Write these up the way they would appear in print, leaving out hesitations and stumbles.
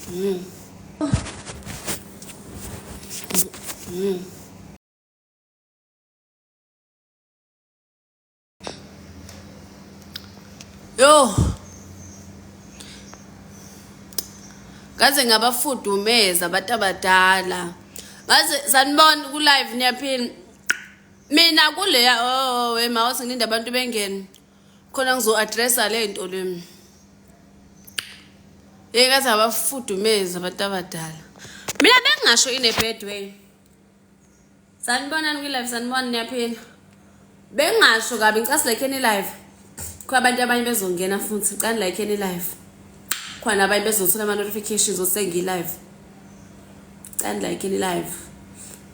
Yo. Ngaze ngabafudumeza abantu abadala. Ngaze sanibona ku live niyaphila. Mina kuleya oh we ma ngilinde abantu bengene. Khona ngizo addressa le nto le. Yey ngaze ngabafudumeza abantu abadala. Mina bengingasho in a bad way. Sanibonani kwi-live, sanibona niyaphila. Bengingasho kabi ngicela silakheni i-live. Khona abantu abanye bezongena futhi ngicela nilakheni i-live. Khona abanye bezothola ama-notifications ukuthi sengiyi-live. Ngicela nilakheni i-live.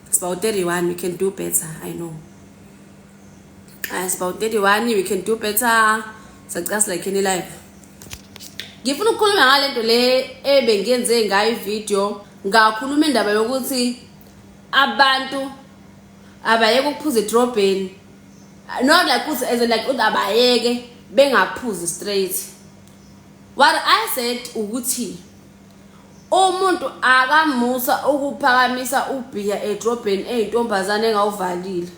It's about 31, we can do better, I know. It's about 31, we can do better. Sacela silakheni i-live. Ngifuna ukukhuluma ngale nto le ebengiyenze ngayo ivideo, ngakhuluma indaba yokuthi abantu abayeke ukuphuza edrobheni. Not like ukuthi as in like ukuthi abayeke bengaphuzi straight. What I said ukuthi umuntu akamusa ukuphakamisa ubhiya edrobheni eyintombazane engawuvalile.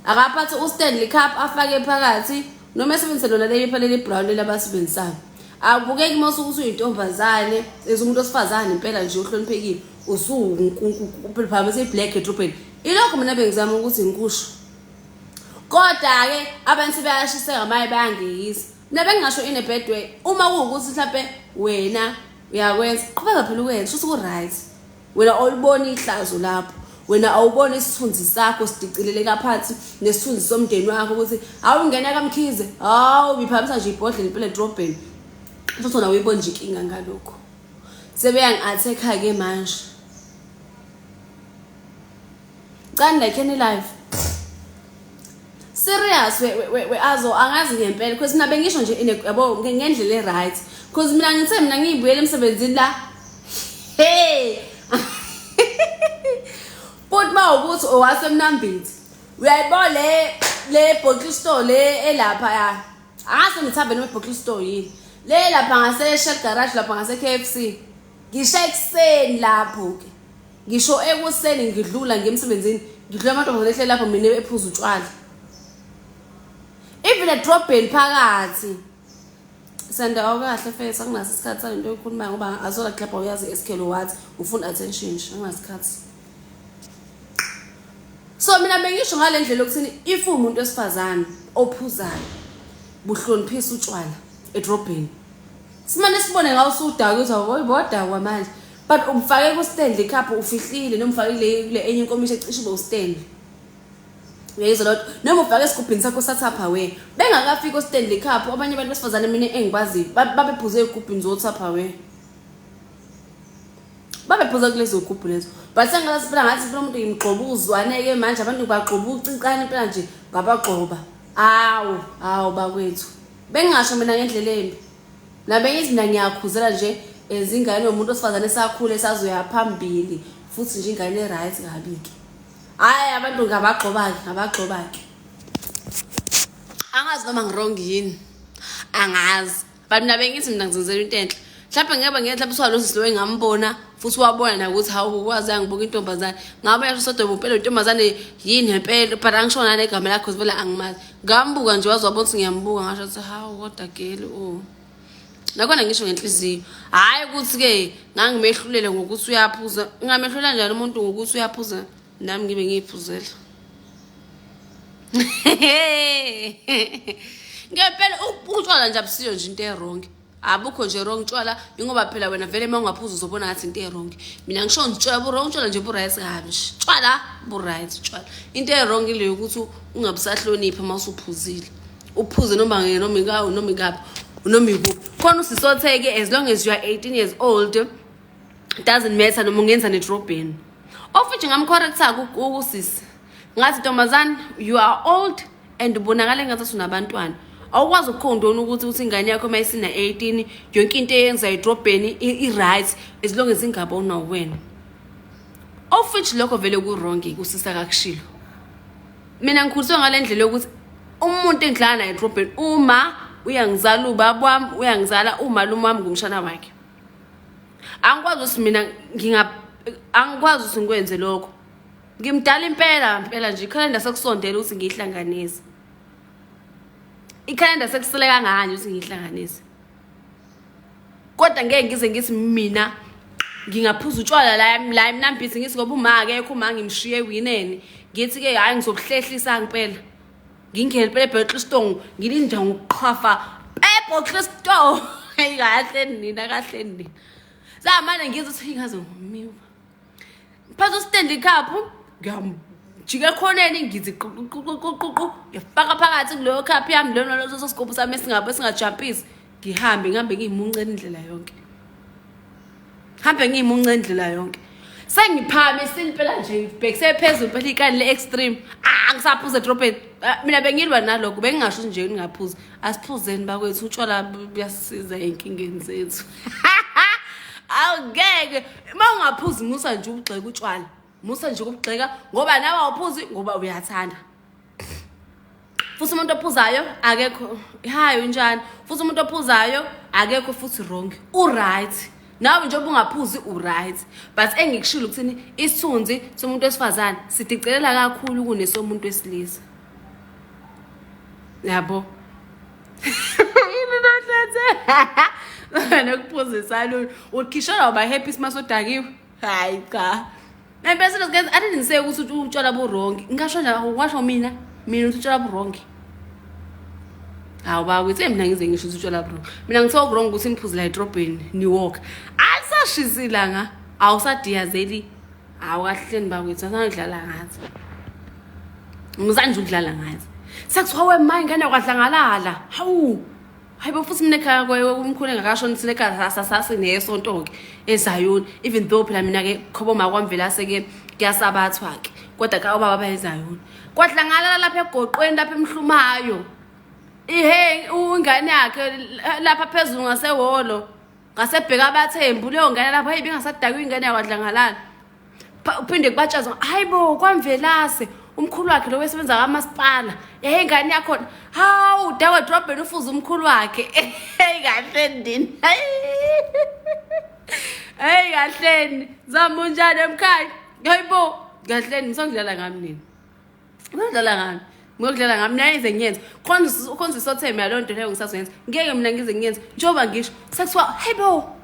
Akaphathe uStanley Cup afake phakathi noma esebenzise lona leli phela leli brown leli abasebenzisayo. Akubukeki uma usuke usuyintombazane, umuntu wesifazane impela nje uhloniphekile, usuwuphakamise i-black edrobheni. Ilokho mina bengizama ukuthi ngikusho. Kodwa-ke abantu sebeyashiseka maye bayangiyisa. Mina bengingasho in a bad way. Uma kuwukuthi mhlampe wena uyakwenza, qhubeka phela ukwenza, shuthi ku-right. Wena awuliboni ihlazo lapho. Wena awuboni isithunzi sakho sidicileleka phansi nesithunzi somndeni wakho ukuthi awungena kaMkhize, hawu biphakamisa nje ibhodlela impela edrobheni. Futhi wena uyibona nje inkinga ngalokho. Sebeyangi-attack-a-ke manje. Cani like any life. Serious we azo angazi ngempela because mina bengisho nje yabo ngendlela e-right because mina ngithe mina ngiyibuyele emsebenzini la. Hey. Futhi mawukuthi owasemnambithi uyayibona le bottle store le elapha ya. Angase ngithambe noma bottle store yini. Le lapha ngase Shell Garage lapha ngase KFC. Ngisha ekuseni lapho ke. Ngisho ekuseni ngidlula ngemsebenzini ngidlula amantombazane ehleli lapho mina ephuza utshwala. Even edrobheni phakathi. Senda awukahle face akunaso isikhathi salento oyikhulumayo ngoba azola klabha uyazi SK lo wathi ufuna attention nje anginasikhathi. So mina bengisho ngale ndlela yokuthini if umuntu wesifazane ophuzayo buhloniphisa utshwala edrobheni. Simane sibone ngawo usudaka ukuthi awubodakwa manje. But umfake ku Stanley Cup ufihlile noma ufake kule enye inkomishi ecishe ube uStanley. Uyayizwa loo nto? Noma ufake esigubhini sakho sa-Tupperware. Bengakafiki o-Stanley Cup abanye abantu besifazane mina engikwaziyo babephuze ey'gubhini zo-Tupperware. Babephuza kulezo gubhu lezo. But sengathi phela ngathi phela umuntu ngimgxoba uzwane-ke manje abantu bagxoba ucincane impela nje ngabagxoba. Awu, awu bakwethu. Bengingasho mina ngendlela embi. Nabengithi mina ngiyakhuzela nje izingane yomuntu wesifazane esakhula esazoya phambili futhi nje ingane e-right kabi-ke. Hhayi abantu ngabagxoba-ke, ngabagxoba-ke. Angazi noma ngi-wrong yini. Angazi. But mina bengithi mina ngizenzela into enhle. Mhlawumbe ngeke ngeke mhlawumbe uswalo sisi lo engambona futhi wabona naye ukuthi hawu waze yangibuka intombazane. Ngabe yasho sodwa impela intombazane yini ngempela but angisho nanegama lakhe vele angimazi. Ngambuka nje waze wabona ukuthi ngiyambuka ngasho ukuthi hawu kodwa girl oh. Nakhona ngisho ngenhliziyo. Hhayi ukuthi-ke ngangimehlulele ngokuthi uyaphuza. Ngingamehlulela njani umuntu ngokuthi uyaphuza nami ngibe ngiyiphuzela. Ngempela utshwala nje abusiyo nje into e-wrong. Abukho nje wrong tshwala ingoba phela wena vele uma ungaphuza uzobona ngathi into e-wrong. Mina ngisho nje tshwala bu-wrong tshwala nje bu-right kabi nje. Tshwala bu-right tshwala. Into e-wrong ile yokuthi ungabusahloniphi uma usuphuzile. Uphuze noma noma ikawu noma ikaphi noma ikuphi. Khona usisotheke as long as you are 18 years old doesn't matter noma ungenza nedrobheni. Of which ngamcorrecta usisi. Ngathi ntombazane you are old and ubonakala engathi unabantwana. Awukwazi ukukhondona ukuthi ingane yakho uma isina 18 yonke into eyenza edrobheni i-right as long as ingabonwa wena. Of which lokho vele ku-wrong kusisa kakushilo. Mina ngikhuliswe ngale ndlela yokuthi umuntu engidlala naye edrobheni uma uyangizala ubaba wami uyangizala umalume wami ngumshana wakhe. Angikwazi ukuthi mina nginga angikwazi ukuthi ngikwenze lokho. Ngimdala impela impela nje ikhalenda sekusondela ukuthi ngiyihlanganise. Ikhalenda sekusele kangani ukuthi ngiyihlanganise. Kodwa ngeke ngize ngithi mina ngingaphuza utshwala la la emnambithi ngithi ngoba uma akekho uma ngimshiye ewineni ngithi ke hayi ngizobuhlehlisa ngempela. Ngingene phela eBettlestone ngilinda ngokuqhafa eBettlestone. Hayi kahle nina kahle nina. Zamane ngizwe ukuthi ngaze ngomiwa. Ngiphatha uStanley Cup ngiyamjika ekhoneni ngithi ququququququ ngifaka phakathi kuleyo cup yami lona leso sigubhu sami esingabe singajampisi ngihambe ngihambe ngiyimuncela indlela yonke. Hambe ngiyimunce indlela yonke. Sengiphakamisile impela nje ngibhekise phezulu phela ikani le-extreme. Ah ngisaphuza edrobheni. Ah, mina bengilwa nalokho bengingasho nje ngingaphuzi. Asiphuzeni bakwethu utshwala buyasisiza ey'nkingeni zethu. Awungeke uma ungaphuzi musa nje ukugxeka utshwala. Musa nje ukugxeka ngoba nawe awuphuzi ngoba uyathanda. Futhi umuntu ophuzayo akekho hayi unjani futhi umuntu ophuzayo akekho futhi wrong u-right nawe njengoba ungaphuzi u-right but engikushilo ukuthini isithunzi somuntu wesifazane sidicelela kakhulu kunesomuntu wesilisa yabo yini nohlethe nokuphuzisa lula ukhishela uba happy simasodakiwe hayi cha Nempela guys, I didn't say ukuthi utshwala bu wrong. Ngisho nje washo mina, mina ukuthi utshwala bu wrong. Hawu bakwethu mina ngize ngisho ukuthi utshwala bu wrong. Mina ngithiwa ku wrong ukuthi niphuze la edrobheni ni walk. Alisashisi ilanga, awusadiyazeli. Hawu kahleni bakwethu, asangidlala ngathi. Ngizanje ukudlala ngathi. Sekuthiwa we ma ingane kwadlangalala. Hawu. Hayibo futhi mina ekhaya umkhulu engakashoni thina ekhaya sasinesonto-ke ezayoni even though phela mina-ke khobo ma kwamvelase-ke kuyasabathwa-ke kodwa ka ubaba bayezayoni kwadlangalala lapha egoqweni lapha emhlumayo ihe ingane yakhe lapha phezulu ngasehholo ngasebheka abathembu leyo ngane lapha hayi ibingasadakwa ingane yakwadlangalala uphinde kubatshazwa hayi bo kwamvelase umkhulu wakhe lo wesebenza kamasipala yaye ingane yakhona hawu dawe drobheni ufuze umkhulu wakhe hey kahle ndini hey kahleni zama unjani emkhaya hayi bo kahleni ngisongidlala ngami nini Ngiyodlala ngami. Ngiyodlala ngami naye ngize ngiyenze. Khona khona isotheme yalo nto leyo ngisazoyenza. Ngeke mina ngize ngiyenze. Njengoba ngisho sekuthiwa hey bo.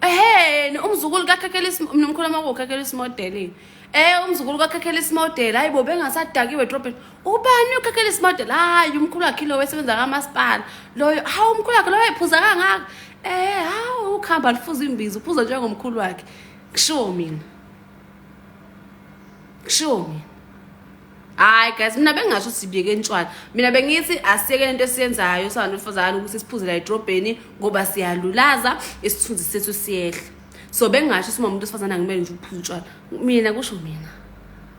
Ehhe umzukulu kaKhekela mina umkhulu wami ukhakhela isimodel. Eh umzukulu kaKhekela isimodel hayibo bengasadakiwe edrobheni. Ubani ukhakhela isimodel? Hayi umkhulu wakhe lo wesebenza kamasipala. Loyo hawu umkhulu wakhe loyo ephuza kangaka. Eh hawu ukhamba lifuza imbiza uphuza njengomkhulu wakhe. Kushiwo mina. Kushiwo mina. Hayi guys, mina bengingasho ukuthi sibiyeke intshwala. Mina bengithi asiyeke lento esiyenzayo sabantu besifazane ukuthi siphuze la edrobheni ngoba siyalulaza isithunzi sethu siyehla. So bengingasho ukuthi uma umuntu wesifazane angimele nje ukuphuza utshwala. Mina kusho mina.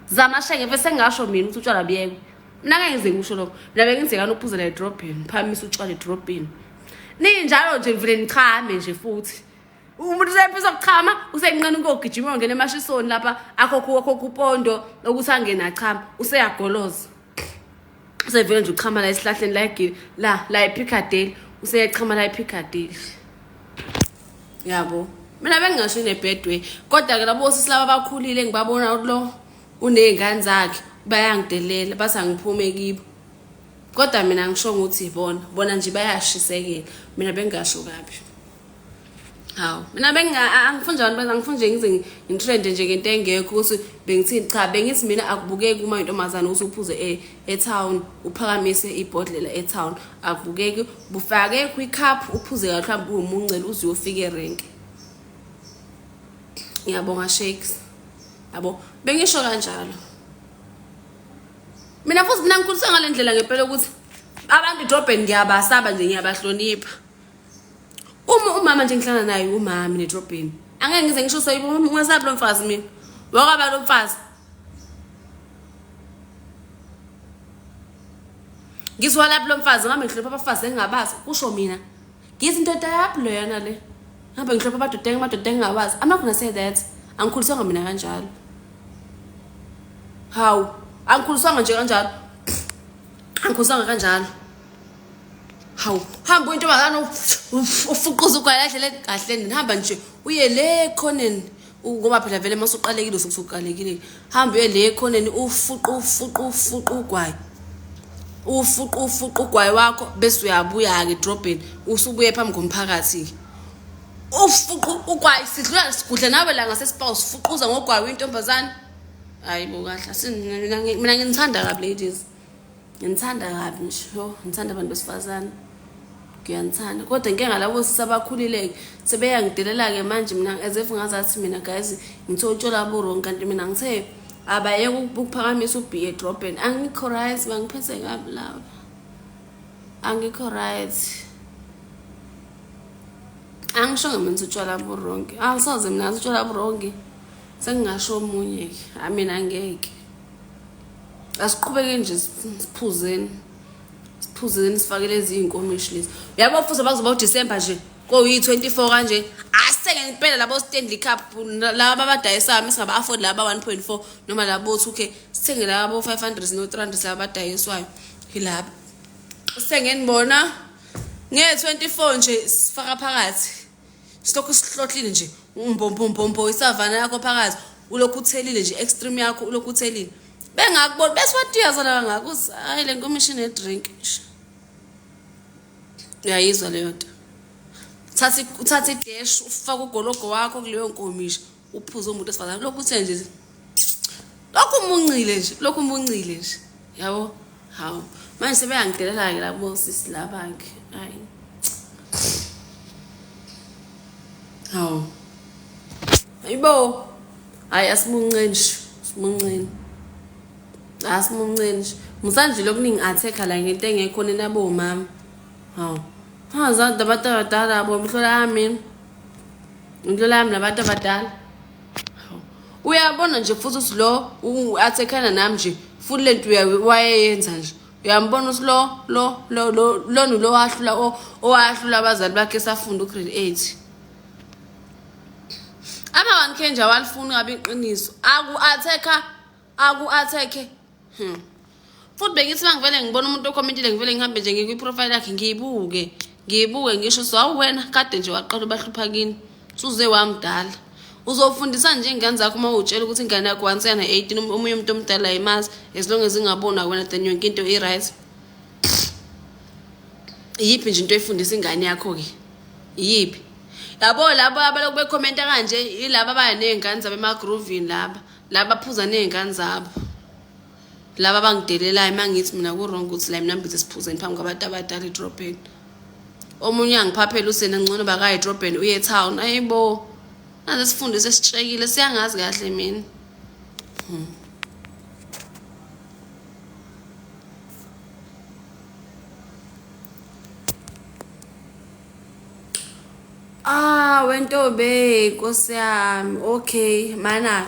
Zama shenge bese ngingasho mina ukuthi utshwala buyekwe. Mina ngeke ngize ngisho lokho. Mina bengenzekani ukuphuza la edrobheni, phamisa utshwala edrobheni. Ninjalo nje ngivele nichame nje futhi. Umuntu usefisa ukuchama usenqena ukuyogijima uyongena emashisoni lapha akhokho akhokho upondo ukuthi angene achama useyagoloza. Usevele nje uchama la esihlahleni la egili la la ePiccadilly useyachama la ePiccadilly. Yabo. Mina bengingasho in a bad way kodwa ke labo sisi laba abakhulile ngibabona lo uney'ngane zakhe bayangidelela bathi angiphume kibo. Kodwa mina ngisho ukuthi bona bona nje bayashisekela mina bengingasho kabi. Hawu, mina benginga angifuni nje abantu angifuni nje ngize ngitrende nje ngento engekho ukuthi bengithini cha bengithi mina akubukeki uma intombazane ukuthi uphuze e etown uphakamise ibhodlela etown akubukeki bufake kwi-cup uphuze kahle mhlawumbe uwumuncela uze uyofika erenki. Ngiyabonga Shakes. Yabo bengisho kanjalo. Mina futhi mina ngikhuliswe ngale ndlela ngempela ukuthi abantu edrobheni ngiyabasaba nje ngiyabahlonipha. Uma umama nje ngihlala naye umama mina edrobheni. Angeke ngize ngisho soyibo ungasabi lo mfazi mina. Wakwaba lo mfazi. Ngizwa lapho lo mfazi ngambe ngihlonipha abafazi engingabazi kusho mina. Ngithi indoda yaphi leyana le. Ngambe ngihlonipha amadoda amadoda engingawazi. I'm not gonna say that. Angikhuliswanga mina kanjalo. Hawu, angikhuliswanga nje kanjalo. Angikhuliswanga kanjalo. Hawu, hamba uyintombazane ufuquza ugwayi kahle le kahle nihamba nje uye le ekhoneni ngoba phela vele uma usuqalekile usuke usuqalekile. Hamba uye le ekhoneni ufuqu ufuqu ufuqu ugwayi. Ufuqu ufuqu ugwayi wakho bese uyabuya-ke edrobheni usubuye phambi komphakathi-ke. Ufuqu ugwayi sidlula sigudla nawe la ngasesipawu sifuquza ngogwayi uyintombazane. Hayi bo kahle mina nginithanda kabi ladies. Nginithanda kabi nje yo ngithanda abantu besifazane ngiyanithanda kodwa inkinga labo sisi abakhulile sebeyangidelela-ke manje mina as if ngazathi mina guys ngithe utshwala bu-wrong kanti mina ngithe abayeke ukuphakamisa ubhiya edrobheni angikho right bangiphethe kabi laba angikho right angisho ngamina utshwala bu-wrong angisoze mina ngathi utshwala bu-wrong sengingasho omunye-ke amina angeke Asiqhubeke nje siphuzeni. Siphuzeni sifake lezi iy'nkomishi lezi. Uyabo futhi bazoba uDisemba nje koyi-24 kanje. Asithenge ngempela labo Stanley Cup laba abadayisayo mesingaba afford laba 1.4 noma labo 2K. Sithenge labo 500 no 300 laba abadayiswayo. Yilaba. Sithengeni bona nge-24 nje sifaka phakathi. Silokhu sihlohlile nje umbombombombo isavana yakho phakathi ulokhu uthelile nje extreme yakho ulokhu uthelile bengakubona bese watiyaza la kangaka uthi hayi le nkomishi ne-drink uyayizwa leyo nto thatha uthatha idash ufake ugologo wakho kuleyo nkomishi uphuze umuntu esifazane lokhu uthe nje lokhu umuncile nje lokhu umuncile nje yabo hawu manje sebeyangidelela-ke labo sisi laba-ke hayi hawu hayibo hayi asimunceni nje simunceni asimunceni nje musanje lokuningi athekha la ngento engekho nina bomama hawu hawu abantu abadala bo mhlola yami Intlola yami nabantu abadala. Uyabona nje futhi ukuthi lo athekhana nami nje futhi lento wayeyenza nje. Uyambona ukuthi lo lo lo lo lona lo wahlula owahlula abazali bakhe esafunda ugrade 8. Ama 1K nje awalifuni ngabe iqiniso. Aku athekha aku athekhe. Futhi bengithi uma ngivele ngibona umuntu okhomentile ngivele ngihambe nje ngikwi-profile yakhe ngiyibuke ngiyibuke ngisho so awu wena kade nje waqala ubahlupha kini suze wamdala uzofundisa nje ingane zakho uma utshela ukuthi ingane yakho once yana 18 omunye umuntu omdala ayimazi as long as ingabona wena then yonke into i-right iyiphi nje into oyifundisa ingane yakho-ke iyiphi yabo labo abalokhu bekhomenta kanje yilaba abaya ney'ngane zabo emagroovini laba laba baphuza ney'ngane zabo laba abangidelelayo uma ngithi mina ku-wrong ukuthi la mina mbize siphuzeni phambi kwabantu abadala edrobheni omunye angiphaphela usena ngcono bakaye edrobheni uye etown ayibo naze sifundise sitshekile siyangazi kahle mina hmm. Ah wentombi nkosi yami okay mana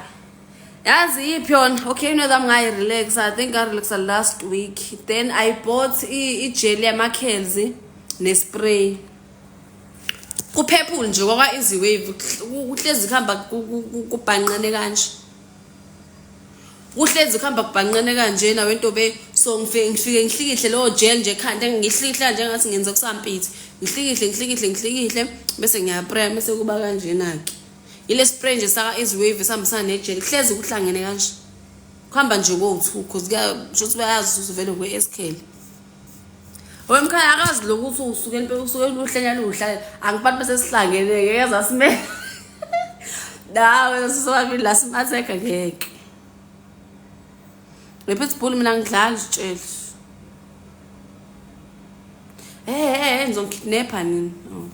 yazi yiphi yona okay you know that ngayi-relax i think i relaxa last week then i bought ijeli yamakhels nespray kuphephule nje kwakwa-easy wave kuhlezi kuhamba kubhanqene kanje kuhlezi kuhamba kubhanqene kanjena wentobe so ngifike ngifike ngihlikihle lowo gel nje ekhanda ngihlikihla nje ngathi ngenza kusampithi ngihlikihle ngihlikihle ngihlikihle bese ngiyapraya bese kuba kanjena-ke ile spray nje saka easy wave esihambisana nejeli kuhlezi kuhlangene kanje kuhamba nje kowu-two cause kuyasho ukuthi bayazi ukuthi vele kwe-eskele wemkhaya akazi lokuthi usuke usuke luhlenya luhlale angifani bese sihlangene ngeke zasimele nawe sisobabili la simatheka ngeke nge-pitbull mina ngidlala zitshele hey hey ngizongikidnapha nini oh.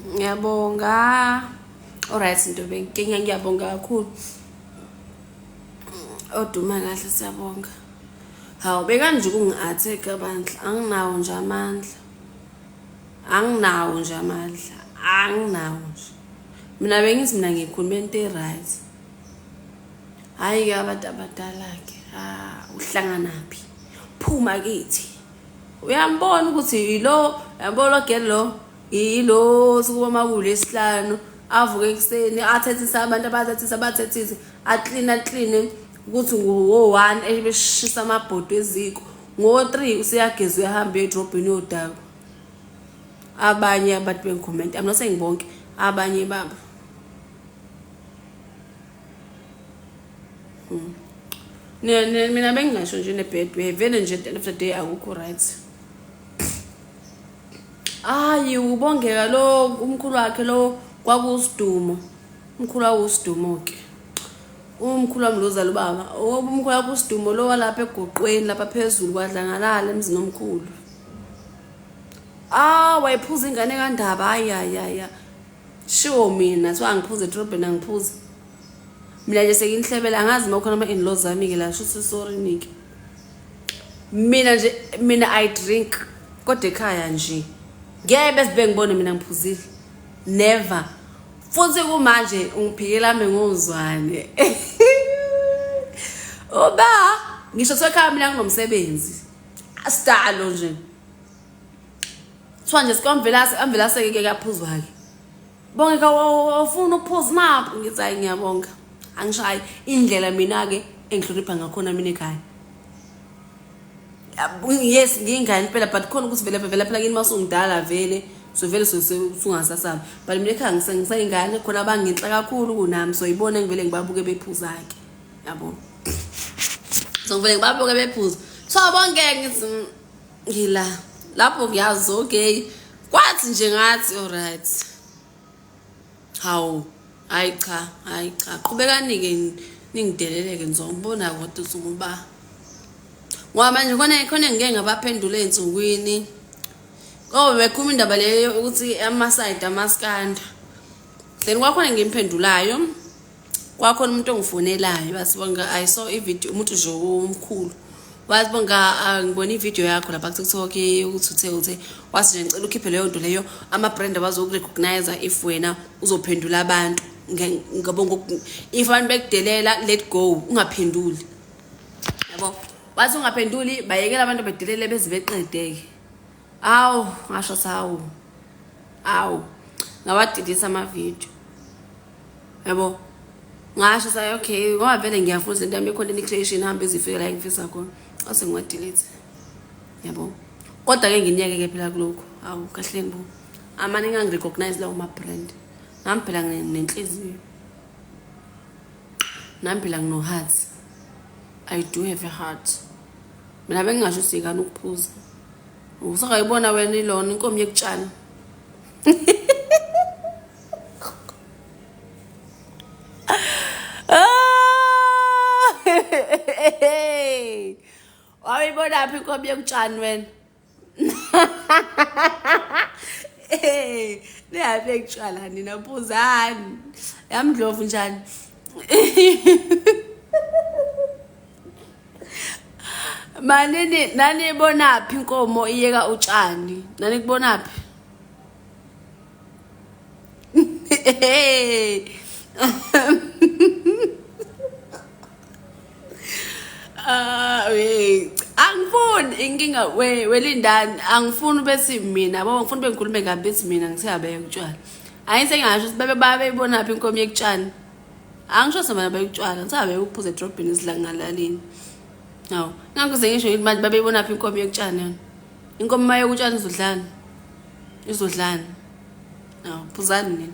Ngiyabonga. Alright Ntobe, nkinga ngiyabonga kakhulu. Oduma kahle siyabonga. Hawu bekanje kungi-attack bandla, anginawo nje amandla. Anginawo nje amandla, anginawo nje. Mina bengithi mina ngikhuluma into e-right. Hhayi-ke abantu abadala-ke, ah uhlanganaphi? Phuma kithi. Uyambona ukuthi yilo, uyambona lo girl lo, yilo sukuba makulesihlanu avuke ekuseni athethise abantu abathethise abathethise akline akline Ukuthi ngo-one ebeshisa amabhodwe eziko, ngo-three useyageza uyahamba edrobheni uyodakwa. Abanye abantu bengikhomenta, I'm not saying bonke, abanye babo. Mina bengingasho nje ne-bad way, vele nje at the end of the day akukho right. Ayi ubongeka lo umkhulu wakhe lo kwakusidumo. Umkhulu wawusidumo ke. Umkhulu wami lozala ubaba. Umkhulu wakhe usidumo lo walapha egoqweni lapha phezulu kwadlangalala emzini omkhulu. Ah wayephuza ingane kaNdaba hayi hayi hayi. Shiwo mina so angiphuze edrobheni angiphuze. Mina nje senginhlebela angazi uma kukhona ama-in-laws ami-ke la shuthi sorry nike. Mina nje mina I drink kodwa ekhaya nje ngeke bese bengibone mina ngiphuzile. Never. Futhi kumanje ungiphikela ami ngozwane. Uba ngisho sekhaya mina nginomsebenzi. Asidalo nje. Kuthiwa nje sikwamvelase amvelase ke kuyaphuzwa ke. Bonke awufuni ukuphuza maphi ngithi hayi ngiyabonga. Angishayi indlela mina ke engihlonipha ngakhona mina ekhaya. Yes ngiyingane phela but khona ukuthi vele vele phela kini masungidala vele so vele sungasasabi but mina ekhaya ngisayingane khona abangenhla kakhulu kunami so yibona engivele ngibabuke bephuza ke yabo so ngivele ngibabuke bephuza so bonke ngithi ngila lapho ngiyazi okay kwathi nje ngathi alright hawu hayi cha hayi cha qhubekani-ke ningideleleke ngizombona kodwa usuku uba ngoba manje khona khona ngike ngabaphendula ey'nsukwini ngoba bekhuluma indaba leyo ukuthi amasayidi amaskanda then kwakhona ngimphendulayo kwakhona umuntu ongifonelayo wathi bonga i saw ivideo umuntu nje omkhulu wathi bonga ah, ngibona ivideo yakho lapha ku-tiktok ukuthi uthe uthe wathi nje ngicela ukhiphe leyo nto leyo ama-brand abazokurecognize if wena uzophendula abantu ngabo if abantu bekudelela let go ungaphenduli yabo wathi ungaphenduli bayekela abantu bedelele beze beqedeke awu ngasho sawu awu ngawadidisa amavidiyo yabo ngasho sayi okay ngoba vele ngiyafuna into yami ye-content creation ihambe izifike la engifisa khona ase ngiwadelete yabo kodwa-ke nginiyeke ke phela kulokhu awu kahleni bo amane ngangirecognize lawo ma-brand nami phela nginenhliziyo nami phela ngino-heart i do have a heart mina bengingasho sikani ukuphuza usakayibona wena ilona inkomo yekutshani wawuyibonaphi inkomo yekutshani wena Hey, nihambe kutshwala nina phuzani. Yamdlovu njani? Manini nanibonaphi inkomo iyeka utshani? Nanikubonaphi? Hey. Ah, wey. Angifuni inkinga we welindani angifuni bethi mina yabo ngifuni bengikhulume kabi bethi mina ngiseyabeka utshwala. Hayi sengasho ukuthi babe babeyibonaphi inkomo yekutshani. Angisho semana bayikutshwala ngisabe ukuphuza edrobheni esidlangalaleni. Hawu, ngakho sengisho ukuthi manje babeyibonaphi inkomo yekutshani yona. Inkomo mayekutshani izodlani? Izodlani? Hawu, phuzani nina.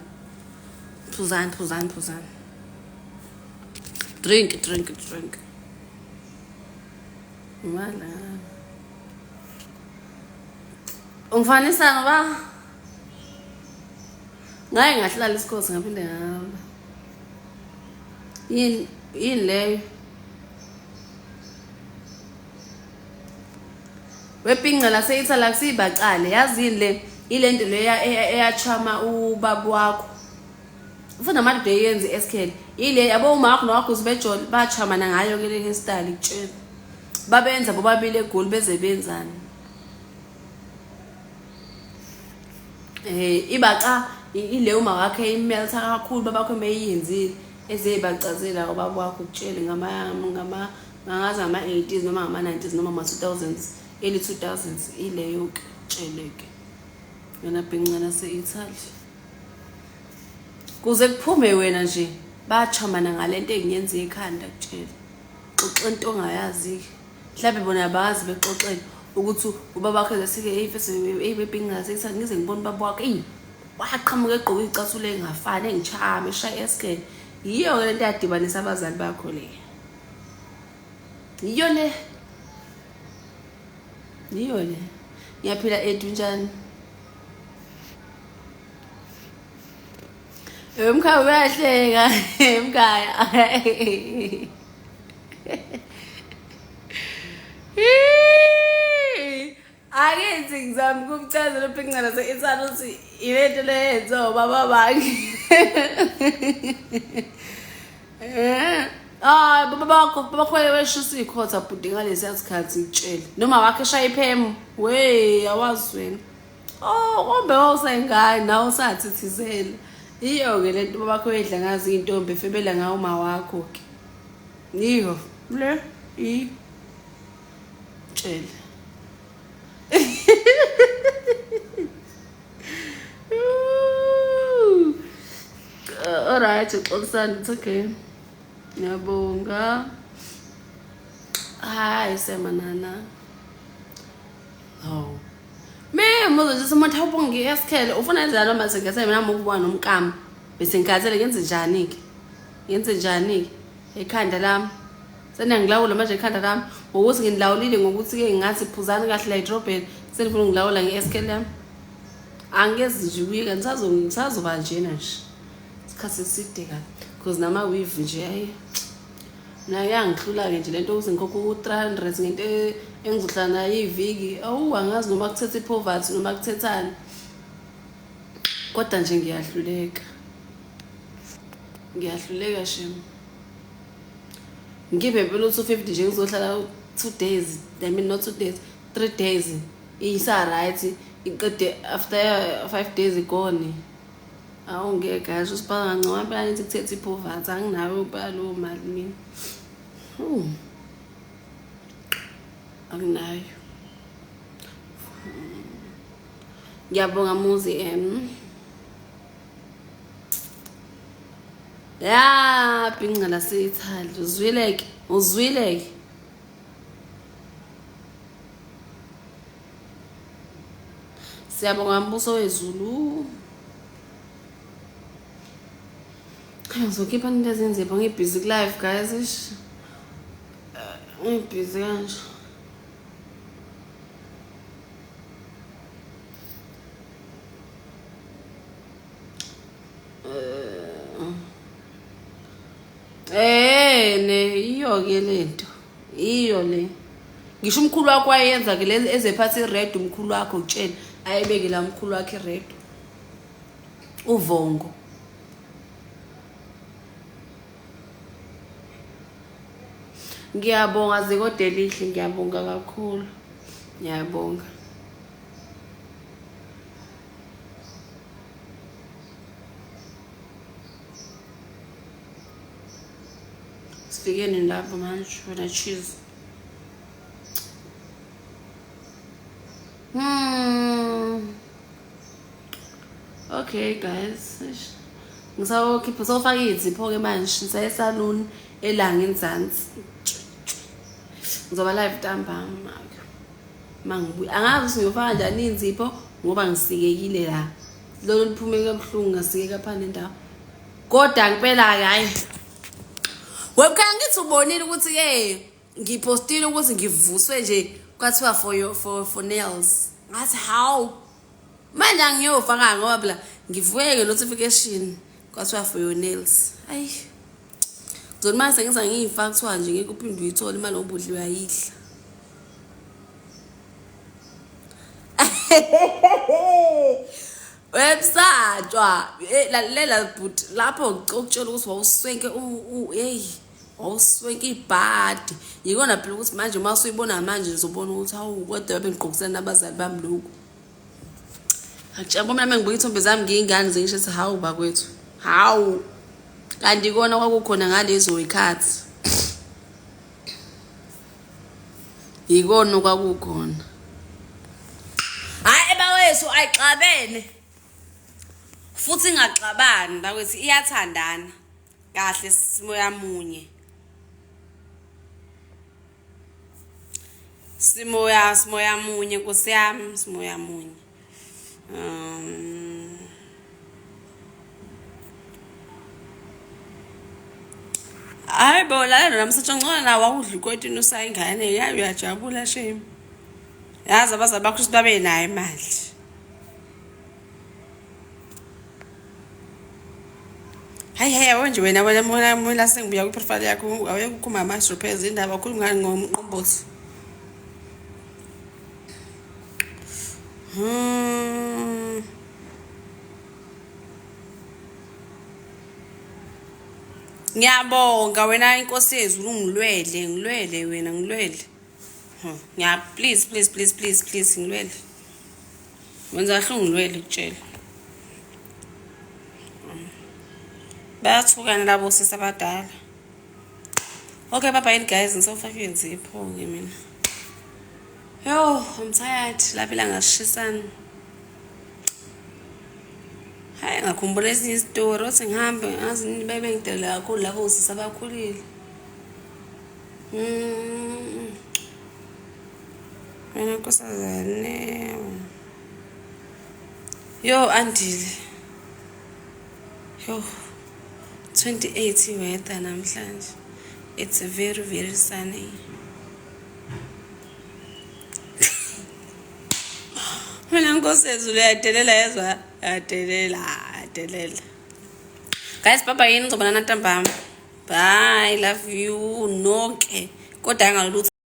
Phuzani, phuzani, phuzani. Drink, drink, drink. Wala. Ungifanisa ngoba ngaye ngahlala isikhosi ngaphinde ngahamba. Yini yini leyo? Wepinca laseyithala kusibacale yazi yini le ilento leya eyachama ubaba wakho. Ufuna amadoda eyenze i-SKL. Ile yabo umakho nowakho sibejole bachamana ngayo ke le hairstyle ikutshela. Babenza bobabili eGoli beze benzani. Eh ibaca ile uma wakhe imelta kakhulu babakho meyiyenzile ezebacazela ubaba wakho ukutshele ngama ngama ngangazi ngama 80s noma ngama 90s noma ama 2000s early 2000s ileyo ke tsheleke. Yona bhincana se-Italy. Kuze kuphume wena nje bachamana ngalento engiyenza ekhanda kutshela. Xoxa into ongayazi-ke. Mhlawumbe bona abazi bexoxele ukuthi ubaba wakhe esike eyi mfethu eyi bebhingaze ngize ngibone ubaba wakhe eyi waqhamuka egqoke iy'cathulo ey'ngafani engishame eshaya esken. Yiyo-ke lento eyadibanisa abazali bakho le. Yiyo le. Yiyo le. Ngiyaphila Edu njani? Mkhaya uyahleka mkhaya. Akithi ngizama ukumchazela uPincela se-Italy ukuthi ilento le yenziwa ubaba bakhe. Eh, ah baba bakho baba bakho weshisa ikhotha bhuti ngalesiya sikhathi ngitshele. Noma wakhe eshaya iphemu. We awazi wena. Oh, kombe wawusayingane nawe usathithizela. Iyo-ke le nto babakho edla ngazo iy'ntombi efebela ngawo uma wakho-ke. Iyo le i tshele. Alright, xolisani, it's okay. Ngiyabonga. Hayi semanana. Hawu. Mem uzothi umuntu awubonge esikhele ufuna njalo noma sengikhathele mina ngokubona nomkami. Bese ngikhathele ngenze njani ke? Ngenze njani ke? Ekhanda lami. Seniyangilawula manje ekhanda lami ngokuthi nginilawulile ngokuthi ke ngathi phuzani kahle la edrobheni senifuna ungilawula nge-SKL yami. Angezi nje kuyeka ngisazoba njena nje. Isikhathi eside kabi because nama weave nje ayi. Mina kuyangihlula-ke nje lento ukuthi ngikhokhe u-300 ngento engizohlala nayo iviki. Awu angazi noma kuthetha i-poverty noma kuthethani. Kodwa nje ngiyahluleka. Ngiyahluleka shem. Ngikhiphe impela u-250 nje ngizohlala 2 days, I mean not 2 days, 3 days. Isa-right iqede after 5 days igone. Awu ngeke guys usibhaka kancane impela nithi kuthetha i-poverty anginayo impela leyo mali mina. Anginayo. Ngiyabonga Muzi M. Ya bhinca lase-Italy uzwile-ke uzwile-ke. Siyabonga mbuso wezulu. Ngizokhipha into ezinzipho ngibhizi ku-live guys. Ish. Ngibhizi kanje. Eh ne iyo ke lento. Iyo le. Ngisho umkhulu wakho wayenza ke lezi ezephatha ired umkhulu wakho utshela ayebeke la umkhulu wakhe ired. Uvongo. Ngiyabonga Zikodelihle ngiyabonga kakhulu. Ngiyabonga. Sifike nini lapho manje wena cheese. Okay guys. Ngisawokhipha sofaka izipho ke manje ngisaye salon elanga enzansi. Ngizoba live ntambama ke. Mangibuya angazi ukuthi ngiyofaka kanjani inzipho ngoba ngisikekile la. Lolu liphume kabuhlungu ngasikeka phana nendawo. Kodwa ngempela ke hayi. Webkhaya ngithi ubonile ukuthi ke ngipostile ukuthi ngivuswe nje kwathiwa for your for nails. Ngathi how? Manje angiyofaka ngoba phela ngivuke nge-notification kwathiwa for your nails. Ayi. Ngizona manje sengiza ngiyifaka kuthiwa nje ngeke uphinde uyithole imali ngoba udliwe ayidla. Websatshwa lalela bhuti lapho ukutshela ukuthi wawuswenke hey wawuswenke ibhadi yikona phela ukuthi manje uma usuyibona manje ngizobona ukuthi hawu kodwa babe ngigqokisana nabazali bami lokhu. Akutshela mina mengibuka ithombe zami ngiyingane nje ngisho ukuthi hawu bakwethu hawu kanti kona kwakukhona ngalezo yikhathi yikona okwakukhona. Hayi bawethu ayixabene futhi ingaxabani bakwethu iyathandana kahle simoya munye. Simoya simoya munye nkosi yami, simoya munye. Hayi bo lalela namsetsha ngcono nawo awudla ikotini usayingane ya uyajabula shame. Yazi abazali bakho ukuthi babe nayo imali. Hayi hayi yabo nje wena wena mina mina sengibuya kwi-profile yakho awuyeke ukhuluma ama-repairs indaba ukhuluma ngani ngomqombothi. Ngiyabonga wena inkosi yezulu ngilwele ngilwele wena ngilwele. Ngiya please please please please please ngilwele. Wenza kahle ungilwele kutshela. Bayathukana labo sisi abadala. Okay, bye bye guys, ngisofaka inzipho ke mina. Yo, I'm tired. Lapha ilanga shisana. Hayi ngakhumbula esinye isitori othi ngihambe ngazi bebe ngidelela kakhulu labo sisi abakhulile. Wena nkosazane. Yo Andile. Yo 28 weather namhlanje. It's very very sunny. Mina nkosi yezulu uyadelela yezwa yadelela yadelela. Guys bye bye ngizobonana ntambama. Bye love you nonke. Kodwa ngalolu